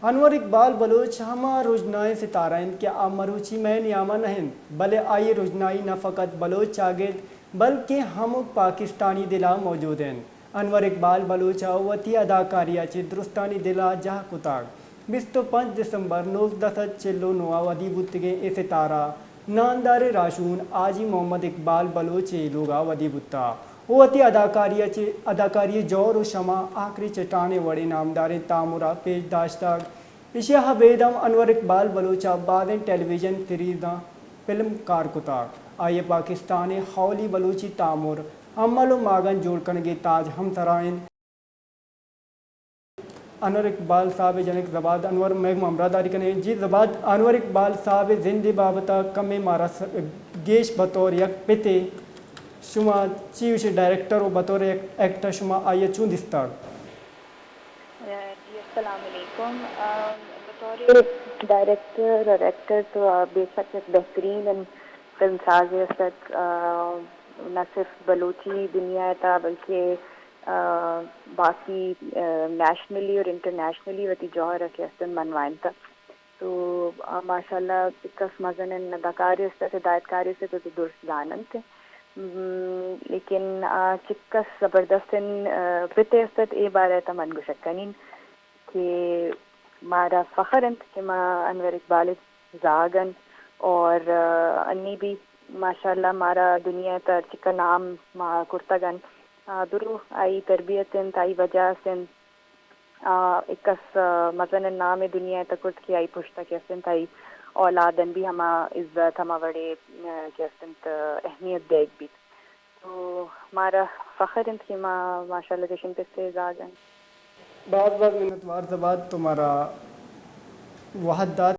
انور اقبال بلوچ ہما رژنائیں ستارہ انت کہ آ مروچی مئے نیاما نہ انت، بلے آئی ءِ رژنائی نہ فقط بلوچ چاگرد بلکیں ہمک پاکستانی دل ءَ موجود انت۔ انور اقبال بلوچ ءَ وتی اداکاری ءَ چہ درستانی دل ءَ جاہ کتگ۔ بیست ءُ پنچ دسمبر نوزدہ سد چل ءُ نو ءَ ودی بوتگیں اے ستارہ نامداریں راہشون حاجی محمد اقبال بلوچ ءِ لوگ ءَ ودی بوتگ ءُ وتی اداکاری ءَ چہ اداکاری ءِ جوہر ءُ شمع آخری چٹان ءِ وڑیں نامداریں تامر ءَ پیش داشتگ۔ ایشی ءَ ابید ہم انور اقبال بلوچ ءَ بازیں ٹیلی ویژن سیریزاں فلم کار کتگ۔ آئی ءَ پاکستان ءِ اولی بلوچی تامر امل ءُ ماگن جوڑ کنگ ءِ تاج ہم سرا انت۔ انور اقبال صاحب ءِ جنک زباد انور مئے گوں ہمراہ داری کنیں۔ جی زباد، انور اقبال صاحب ءِ زند ءِ بابت ءَ کمے مارا س-، گیش بطور یک پتے شما چی گوشے، ڈائریکٹر ءُ بطور یک ایکٹر شما آئی ءَ چون دیستگ؟ جی، السلام علیکم۔ آ، بطور ڈائریکٹر اور ایکٹر تو، آ، بے شک یک بہترین فلم سازے است ات، آ، نہ صرف بلوچی دنیا ءِ تہا بلکہ، آ، باقی، آ، نیشنلی اور انٹرنیشنلی وتی جوہر ءَ کہ است انت منوائینتگ۔ تو، آ، ماشاءاللہ، چکس مزنیں اداکارے است ات، ہدایتکارے است ات، تو درست زان انت۔ م، لیکن آ چکس زبردستیں، آ، پتے است ات، اے بارہ ءَ تہ من گوشگ کنین کہ مارا فخر انت کہ ما انور اقبال ءِ زاگ ان اور، آ، انی بھی ماشاءاللہ مارا دنیا ءِ تہ چکا نام ما کرتگ ان۔ آ، درو آئی تربیت انت، آئی وجہ است انت۔ آ، اکس، آ، مزنیں نامے دنیا ءِ تہ کرت کہ آئی پشت ءَ کہ است انت، آئی اولادن بھی ہما عزت، ہما وڑے، آ، کہ است انت، آ، اہمیت دیگ بیت۔ تو مارا فخر انت کہ ما ماشاءاللہ چشیں پتے ءِ زاگ ان۔ باز باز منتوار زباد، تو مارا وہد دات۔